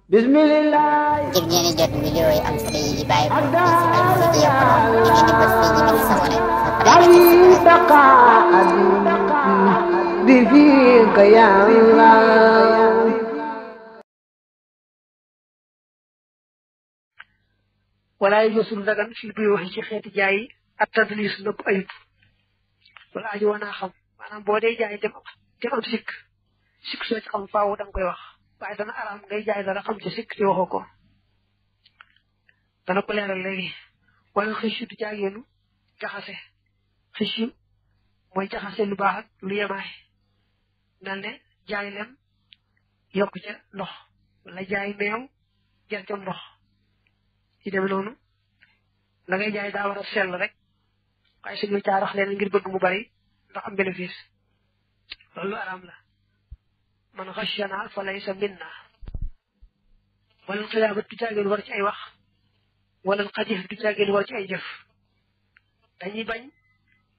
Bismillah. ngir ngeen di jot vidéo yi am solo yi bàyyi ko fii ci Al-Mouridiyyah Pro da ngeen di bës fii ñu bind s'abonner ba pare بفيك يا الله. ولا يجوز لغن في البيوع ci xéeti jaay at tadlis nëpp ayib wala aji wana xam maanaam boo dee jaay dem am sikk soo ci xam faaw danga koy wax waaye dana araam ngay jaay dara xam ci sikk ci waxoo ko dana ko leeral léegi wala xëccu du jaageenu jaxase xëccu mooy jaxase lu baax ak lu yemaay mel ne jaay lem yokk ca ndox wala jaay meew jar ca ndox ci dem noonu la ngay jaay daa war a sell rek waaye suñu caarax leen ngir bëgg mu bari ndax am bénéfice loolu araam la man xashana fa laysa minna wala xilaabat du caageen war ci ay wax wala xadif du caageen war ci ay jëf dañuy bañ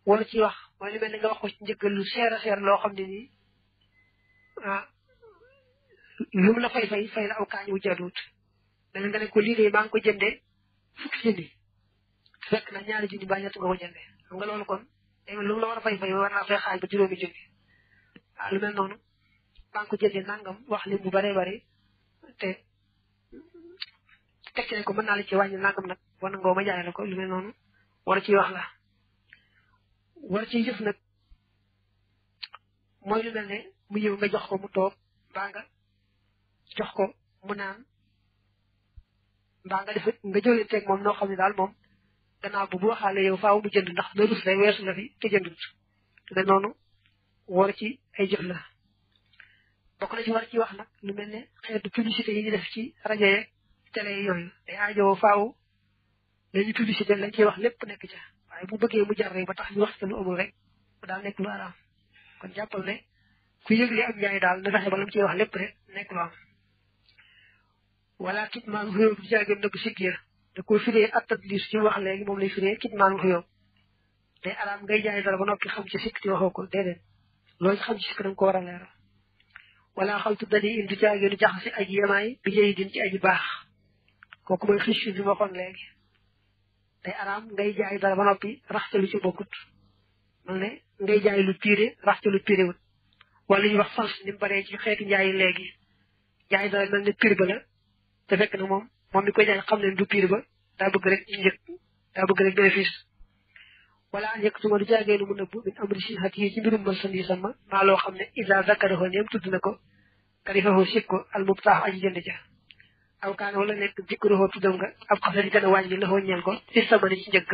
war ci wax mooy li mel ni nga wax ko ci njëggal lu seer a seer loo xam ne nii lu mu la fay la aw kaañ wu jaduut dana nga ne ko lii de maa ngi ko jëndee fukki junni fekk na ñaari junni ba ñett nga ko jëndee xam nga loolu kon lu mu la war a fay war naa fay xaaj ba juróomi junni lu mel noonu maa ngi ko jëndee nangam wax li bu baree bari te tekki ne ko mën naa la ci wàññi nangam nag war na ngoo ma jaay la ko lu mel noonu war ci wax la war ci jëf nag mooy lu mel ne mu ñëw nga jox ko mu toog mbaa nga jox ko mu naan mbaa nga def nga jëlanteeg moom noo xam ne daal moom gannaaw bu waxaale yow faaw mu jënd ndax na rus rek weesu la fi te jëndut te noonu war ci ay jëf la bokk na ci war ci wax nag lu mel ne xeetu publicité yi ñu def ci rajo yeeg télé yooyu day aajowoo faaw lañu publicité lañ ciy wax lépp nekk ca waaye bu bëggee mu jar rek ba tax ñu wax te lu amul rek mu daal nekk lu araam kon jàppal ne ku yëgle ak njaay daal na fexe ba lam ciy wax lépp rek nekk lu am wala kitmaan xuyóom du jaagéen nëbb sikk ya da ko firee at tadlis ci wax léegi moom lay firee kitmaan xuyóom day araam ngay jaay dara ba noppi xam ci sikk ci waxoo ko déedéet loolu xam ci sikk da nga ko war a leeral wala xaltu dali in du jaagéenu jaxase aji yemaay bi jëyi din ci aji baax kooku mooy xëcc bi waxoon léegi day araam ngay jaay dara ba noppi rax ca lu ci bokkut man ne ngay jaay lu piré rax ca lu piré wut wala ñuy wax fals ni mu baree ci xeeti njaayi léegi jaay dara mel ne pir ba la te fekk na moom mi koy jaay xam ne du pir ba daa bëgg rek njëkk daa bëgg rek bénéfice wala an yëkk suma du jaageenu mu nëbb min amri sin xat yi ci mbirum marchandise sama maa loo xam ne isa zakaraho neem tudd na ko karifaho sik ko al mubtaax aji jënd ja aw kaan wala nekk jikkaroho tuddam nga ab xasa di gën a wàññi la xoo ñeel ko ci sama ni ci njëgg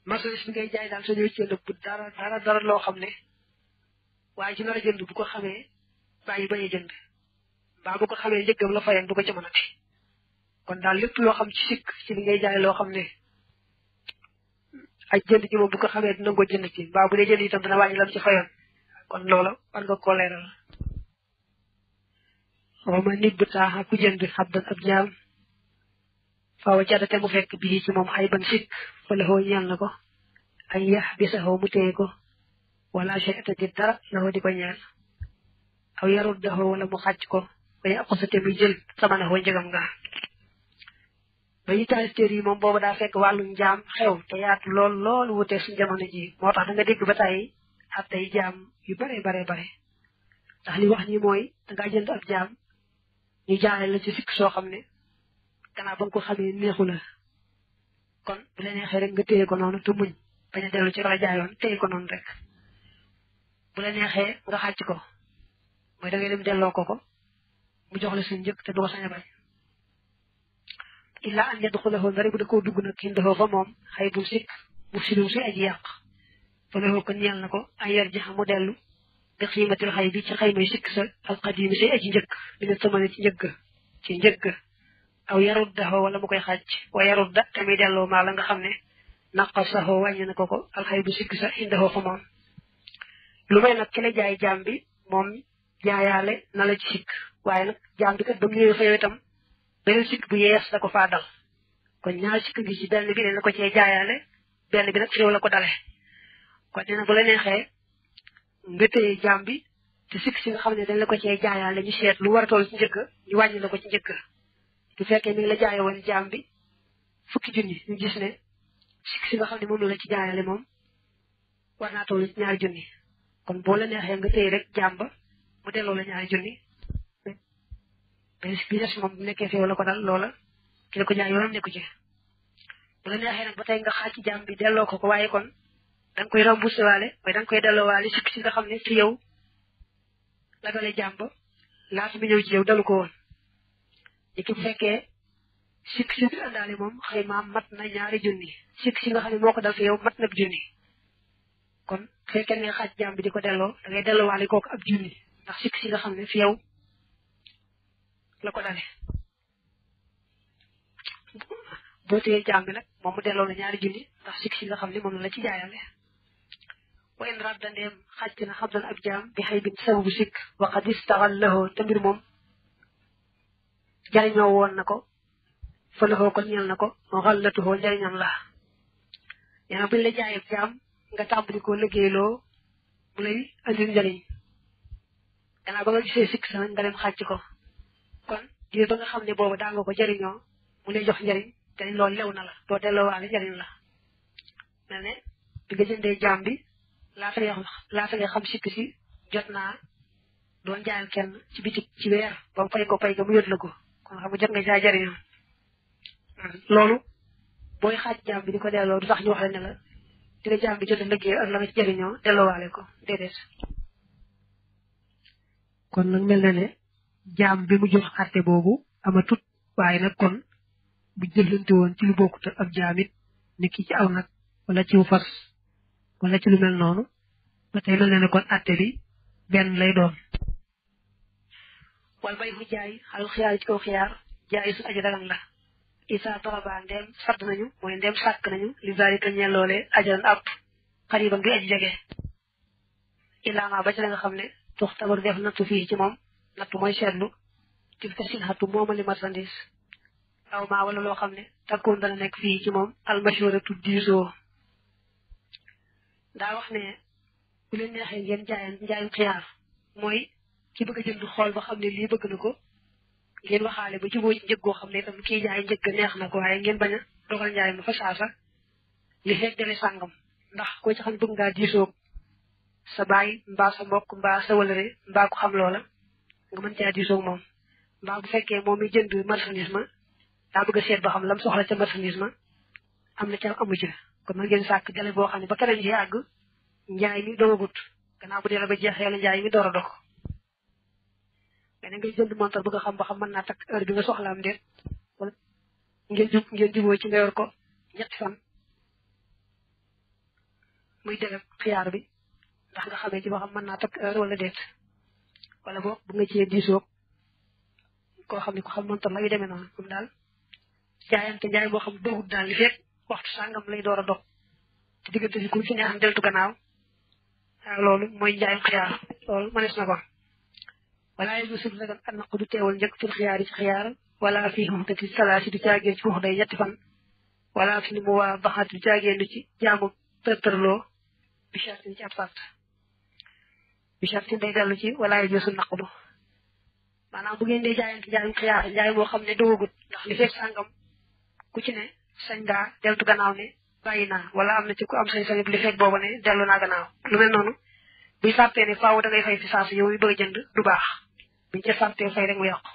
marchandise bi ngay jaay daal sañoo ci nëbb dara loo xam ne waaye ci nar a jënd bu ko xamee bàyyi bañ a jënd mbaa bu ko xamee njëggam la fayan du ko ca mënati kon daal lépp loo xam ci sikk ci li ngay jaay loo xam ne ay jënd ci moom bu ko xamee dina ko jënd ci mbaa bu dee jënd itam dana wàññi lam ci fayoon kon loola war nga koo leeral wama nit bu taaxa ku jënd xabdan ab jaam faawa cadate mu fekk bii ci moom xay ban sikk fa la xoo ñeel na ko ay yax bi saxoo mu téye ko wala cheta di dara la xoo di ko ñeel aw yarut daxoo wala mu xàcc ko bañu aqosate muy jël sama na xoo njëgam nga ba ñu taalifteer yi moom boobu daa fekk wàllu njaam xew te yaatu lool wutee suñu jamono ji moo tax da nga dégg ba tey at tey jaam yu bare ndax li wax ni mooy dangaa jënd ab jaam ñu jaaree la ci sikk soo xam ne gannaaw ba nga ko xamee neexu la kon bu la neexee rek nga téye ko noonu te muñ bañ a dellu ci la jaayoon téye ko noonu rek bu la neexee nga xàcc ko mooy da ngay dem delloo ko mu jox la seen njëkk te du ko sañ a bañ illa an yadxulahu ndari bu da koo dugg nag indahoo fa moom xëy bu sikk mu silum si aji yàq fa lahoo ko ñeel na ko ay yar jaxa mu dellu bi xiimatil xay bi ci xaymay sikk sa alqadimi say aji njëkk li nga samane ci njëgg aw yarut daxoo wala mu koy xàcc wa yarut da te muy delloo maa la nga xam ne naqasaxoo wàññi na ko alxay bu sikk sa indahoo fa moom lu may nag ki la jaay jaam bi moom jaayaale na la ci sikk waaye nag jaam bi kat ba mu ñëwee fa yow itam beneen sikk bu yees da ko faa dal kon ñaar sikk ngi ci benn bi ne la ko cee jaayaale benn bi nag fi yow la ko dale kon nee na bu la neexee nga téye jaam bi te sikk si nga xam ne dañ la ko cee jaayaale ñu seet lu war a toll ci njëkk ñu wàññi la ko ci njëkk bu fekkee mi ngi la jaaye woon jaam bi fukki junni ñu gis ne sikk si nga xam ne moom la ci jaayaale moom war naa toll ci ñaari junni kon boo la neexee nga téye rek jaam ba mu delloo la ñaari junni mais bi des moom bu nekkee fi yow la ko dal loola ki la ko jaay yoonam nekku ci bu la neexee nag ba tey nga xaaj ci jaam bi delloo ko waaye kon da nga koy remboursé waale waaye da nga koy delloo waale sikk si nga xam ne ci yow la dalee jaam ba laata mi ñëw ci yow dalu ko woon léegi bu fekkee sikk si bi àndaale moom xëy maam mat na ñaari junni sikk si nga xam ne moo ko dal fi yow mat na junni kon bu fekkee ne xaaj jaam bi di ko delloo da ngay delloo waale kooku ab junni ndax sikk si nga xam ne fi yow la ko dale boo téyee jaam bi nag moom mu delloo la ñaari junni ndax sikk si nga xam ne moom la ci jaayale wa in radda ndeem xàcc na xam dan ab jaam bi xëy bin sababu sikk wa qad istaxallahu te mbir moom jariñoo woon na ko fa laxoo ko ñeel na ko moo xallatuhoo njariñam la nee na buñ la jaayee jaam nga tàmbali ko liggéeyloo mu lay andil njariñ gannaaw ba nga gisee sikk sa nga dem xàcc ko kon diir ba nga xam ne boobu daa nga ko jariñoo mu lay jox njariñ te loolu lew na la doo delloo waale njariñ la mel ne bi nga jëndee jaam bi laata nga xam sikk si jot naa doon jaayal kenn ci bitik ci weer ba mu fay ko pay ga mu yót la ko kon xam nga jot nga jaay jariñoo loolu booy xaaj jaam bi di ko delloo du tax ñu wax la ne la di la jaam bi jot a liggéey ak la nga ci jariñoo delloo waale ko déedéet kon nag mel na ne jaam bi mu jox àtte boobu amatut waaye nag kon bu jëlante woon ci lu bokkut ab jaamit ni ki ci aw nag wala ci fas wala ci lu mel noonu ba tey mel na ne kon àtte bi benn lay doon wala bay mu jaay xalu xiyaar ci kaw xiyaar jaay su aji dagan la isa toraba ndeem sadd nañu mooy ndeem sàkk nañu li zalika ñeel loole ajalan ab xariba ngi aji jege ilaama ba ci la nga xam ne tux tabar def nattu fii ci moom nattu mooy seetlu til ka sin xattu moomali marchandise aw maa wala loo xam ne takkoon dana nekk fii ci moom almashuratu diisoo daa wax ne bu leen neexee ngeen njaayum xiyaar mooy ki bëgg a jënd xool ba xam ne lii bëgg na ko ngeen waxaale ba juboo ci njëg goo xam ne itam kii jaay njëg neex na ko waaye ngeen bañ a dogal njaay ma fa saasa li fekk dale sàngam ndax ko ci xam ne bëgg ngaa diisoo sa baay mbaa sa mbokk mbaa sa wëlëre mbaa ko xam loola nga mën caa diisoo moom mbaa bu fekkee moom mi jënd marchandise ma daa bëgg a seet ba xam lam soxla ca marchandise ma am na ca amu ca kon mën ngeen sàkk dale boo xam ne ba keneen ci àgg njaay mi dogagut gannaaw bu dee ba jeexee la njaay mi door a dog mais ngay jënd montar bëgg a xam ba xam mën naa takk heure bi nga soxlaam déet wala ngeen juboo ci nga yor ko ñetti fan muy dele xiyaar bi ndax nga xamee ci ba xam mën naa takk heure wala déet wala boog bu nga cee diisoo koo xam ne ko xam montar la yu demee noonu moom daal jaayante njaay boo xam dogut daal li fekk waxtu sàngam lay door a dog te diggante fi ku fi neexam deltu gannaaw waaw loolu mooy njaayum xiyaar loolu mënees na ko wala yegu sub lagan an naq du teewal njëkk fil xiyaar yi ci xiyaar wala fii xuxtati salaasi du caagee ci xux day ñetti fan wala fi ni mu waa baxaat du caagee nu ci jaamu tërtërloo bi chartin ci ab sart bi chartin day dellu ci wala yegu su naqdu maanaam bu ngeen dee jaayante njaayum xiyaar njaay moo xam ne dogagut ndax li fekk sàngam ku ci ne sañ ngaa deltu gannaaw ne bàyyi naa wala am na ci ku am sañ-sañ li fekk boobu ne dellu naa gannaaw lu mel noonu buy sàrtee ne faaw da ngay fay fi saasa yow yi bëgg a jënd du baax buñ ca sàrtee fay rek mu yàqu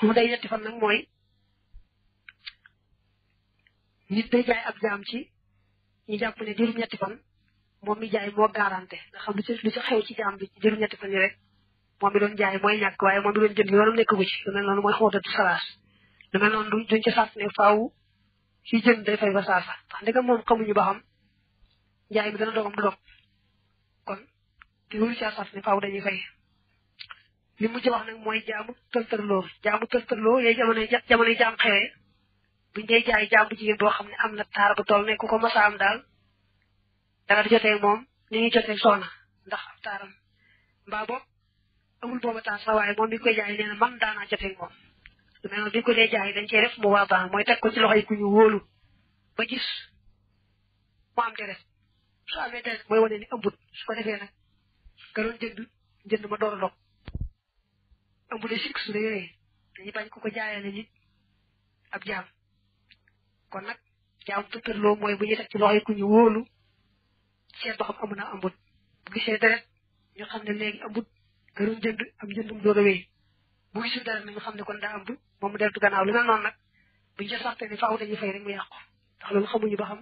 mu day ñetti fan nag mooy nit day jaay ab jaam ci ñu jàpp ne diiru ñetti fan moom mi jaay moo garanté nga xam lu ci xew ci jaam bi diiru ñetti fan yi rek moom mi doon jaay mooy ñàkk waaye moom mi doon jënd yoonam nekk gu ci lu mel noonu mooy xóotatu salaas lu mel noonu duñ ca sàrt ne faaw ci jënd day fay ba saasa ndax ndegam moom xamuñu ba xam njaay mi dana dogam du dog kon ki wul ci sàrt ne faaw dañuy fay li mu ci wax nag mooy jaamu tëltërloo yooyu jamono jaam xewee buñ dee jaay jaam bu jigéen boo xam ne am na taar bu toll ne ku ko masa am daal danga di jotee moom ni ñuy jotee soxna ndax ab taaram mbaa boog amul booba taar sax waaye moom bi koy jaay nee na man daanaa jotee moom lu mel noonu bi ko dee jaay dañ cee def mu waa baax mooy teg ko ci loxo yi ku ñu wóolu ba gis mu am deret su amee deret mooy wane ni ëmbut su ko defee nag nga doon jënd jënd ma door a dog ëmb de sikk su réeree dañuy bañ ko ko jaayale nit ab jaam kon nag jaam tëtërloo mooy bu ñuy teg ci loxoy ku ñu wóolu seet ba xam amu na ambut bu gisee deret ñu xam ne léegi ambut gërum jënd am jëndum door a wéy bu gisul deret na ñu xam ne kon daa ambu moom mu deltu gannaaw lu mel noonu nag buñ ca sarte ni faaw dañuy fay rek mu yàqu ndax loolu xamuñu ba xam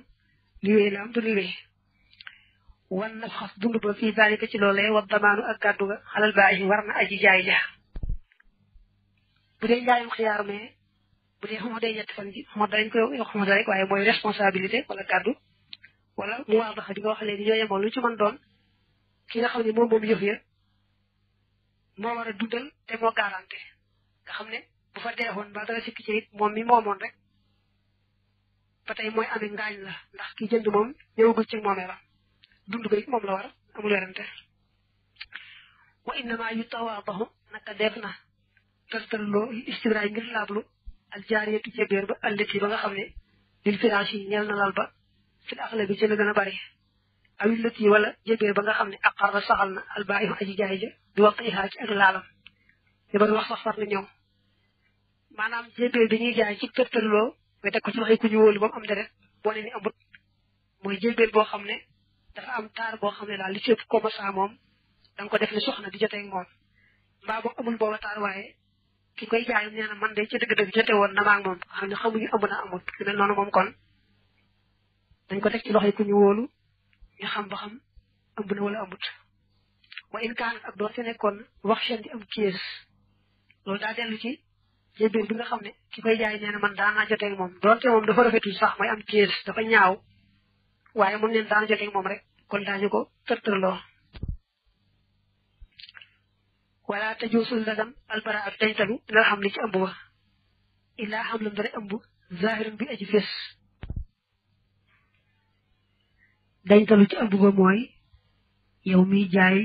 li wéy la am du li wéy wan na xas dund ba fii daalika ci loolee wa damaanu ak gàddu ga xalal baayi war na aji jaay ja bu dee njaayum xiyaar mais bu dee xama day ñetti fan ji xama dañ koy wax xama rek waaye mooy responsabilité wala gàddu wala mu waa daxa di nga wax léegi ñoo yemoon lu ci mën doon ki nga xam ne moom yëf ya moo war a dundal te moo garanté nga xam ne bu fa deexoon ba dara sikki ci it moom mi moomoon rek ba tey mooy amee ngaañ la ndax ki jënd moom ñëwagul ci moomee la dund ba it moom la war amul werante wa innama yu tawaadahu naka def na tërtërloo istibraay ngir laablu al jaariyatu ca biir ba allati ba nga xam ne lil firaash yi ñeel na lal ba fil axla bi ci la gën a bari awil lati wala jébéer ba nga xam ne aqarra saxal na al baayu aji jaay ja di waxta ihaa ci ak laalam li bari wax sax far na ñëw maanaam jébéer bi ñuy jaay ci tërtërloo nga teg ko ci loxoy ku ñu wóolu ba mu am deret boo ne ni amut mooy jébéer boo xam ne dafa am taar boo xam ne daal li ci ëpp commença moom da nga ko def ne soxna di jotee ak moom mbaa boo amul booba taar waaye ki koy jaayum nee na man de ci dëgg-dëgg jote woon na maag moom xam ne xamuñu ëmb na amut lu mel noonu moom kon dañ ko teg ci loxoy ku ñu wóolu ñu xam ba xam ëmb na wala amut wa in kaan ak doon te nekkoon wax seen di am kiis loolu daa dellu ci jébéer bi nga xam ne ki koy jaay nee na man daanaa jotee ak moom doonte moom dafa rafetul sax mooy am kiis dafa ñaaw waaye moom neen daana jotee ak moom rek kon daañu ko tërtërloo wala tajuusul dagan albara ak dañtalu dina xam li ci ëmb ba illaa xam lam dara ëmb zahirin bi aji fés dañtalu ci ëmb ba mooy yow miy jaay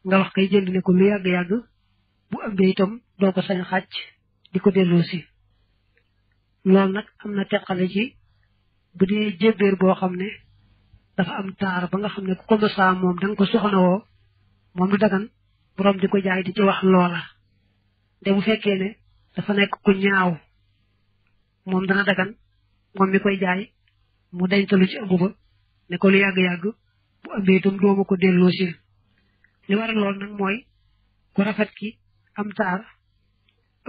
nga wax kay jënd ne ko lu yàgg-yàgg bu ëmbee itam doo ko sañ xàcc di ko delloo si loolu nag am na teqale ci bu dee jébéer boo xam ne dafa am taar ba nga xam ne ku ko mësaa moom da nga ko soxnawoo moom du dagan borom di ko jaay di ci wax loola de bu fekkee ne dafa nekk ku ñaaw moom dana dagan moom mi koy jaay mu dañtalu ci ëmb ba ne ko lu yàgg-yàgg bu ëmbee itam dooma ko delloo si li waral lool nag mooy ku rafet ki am taar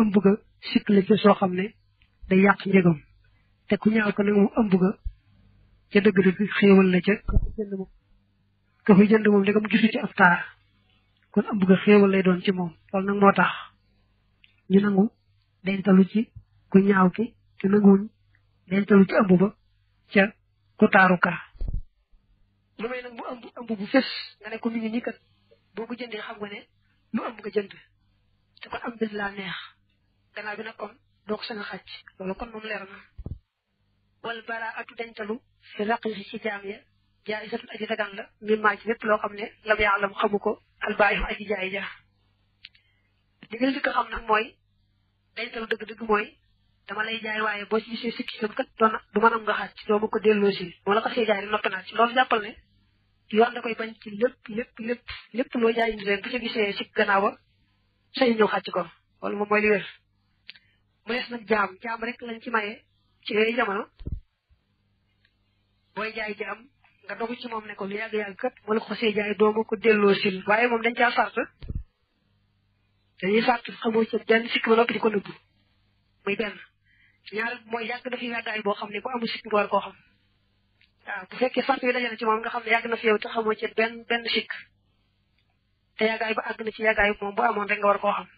ëmb ga sikk la ci soo xam ne day yàq njëgam te ku ñaaw ko nag moom ëmb ga ca dëgg-dëgg xéewal la ca ka fi jënd moom ndegam gisu ci ab taar kon ëmb ga xéewal lay doon ci moom loolu nag moo tax ñu nangu dañtalu ci ku ñaaw ki te nanguwuñ dañtalu ci ëmb ba ca ku taaru ka lu may nag mu ëmb bu fés nga ne ko mi ngi nii kat boo ko jëndee xam nga ne lu ëmb nga jënd te kon am bés laa neex gannaaw bi nag kon doo ko sañ a xàcc loolu kon moom leer na wala bara atu dañtalu fi raqiqi ci jaam ya jaay satun aji dagan la min maa ci lépp loo xam ne lam yaalam xamu ko albaayu aji jaay ja li nga li ko xam nag mooy dañtalu dëgg-dëgg mooy dama lay jaay waaye boo ci gisee sikki sam kat doona du mën am nga xàcc doo ma ko delloo si moo la ko see jaay rek noppi naa ci loolu jàppal ne yoon da koy bañ ci lépp loo jaay indi rek bu ca gisee sikk gannaaw ba sañ ñëw xàcc ko wala moom mooy li wér mu des nag jaam rek lañ ci maye ci yooyu jamono booy jaay jaam nga dogu ci moom ne ko lu yàgg-yàgg kat moo la ko see jaay doo ma ko delloo sil waaye moom dañ caa sart dañuy sart xamoo ci benn sikk ba noppi di ko nëbbu muy benn ñaar mooy yàgg na fi yàggaay boo xam ne bu amul sikk nga war koo xam waaw bu fekkee sart yi dajale ci moom nga xam ne yàgg na fi yow te xamoo ci benn sikk te yàggaay ba àgg na ci yàggaay moom bu amoon rek nga war koo xam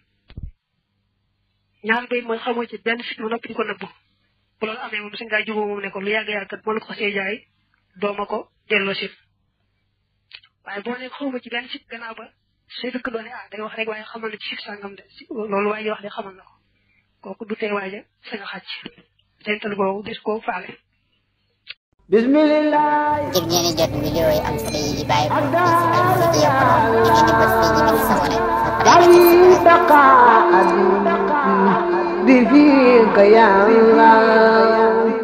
ñaar bay mooy xamoo ci benn sikk ba noppi di ko nëbbu bu loolu amee moom si ngaa jubóo moom ne ko lu yàgg-yàgg kat moo la ko see jaay doo ma ko delloo si waaye boo ne xawma ci benn sikk gannaaw ba say dëkk doone day wax rek waaye xamal na ci sikk sàngam de loolu waaye wax de xamal na ko kooku du tey waaja sa nga xàcc dental googu des koo faale bismillah ngir ngeen di jot vidéo yi am solo yi di bàyyi ko ci As-Samadiyya Pro ngeen di bës fii ñu bind s'abonné bi fiika ya Allah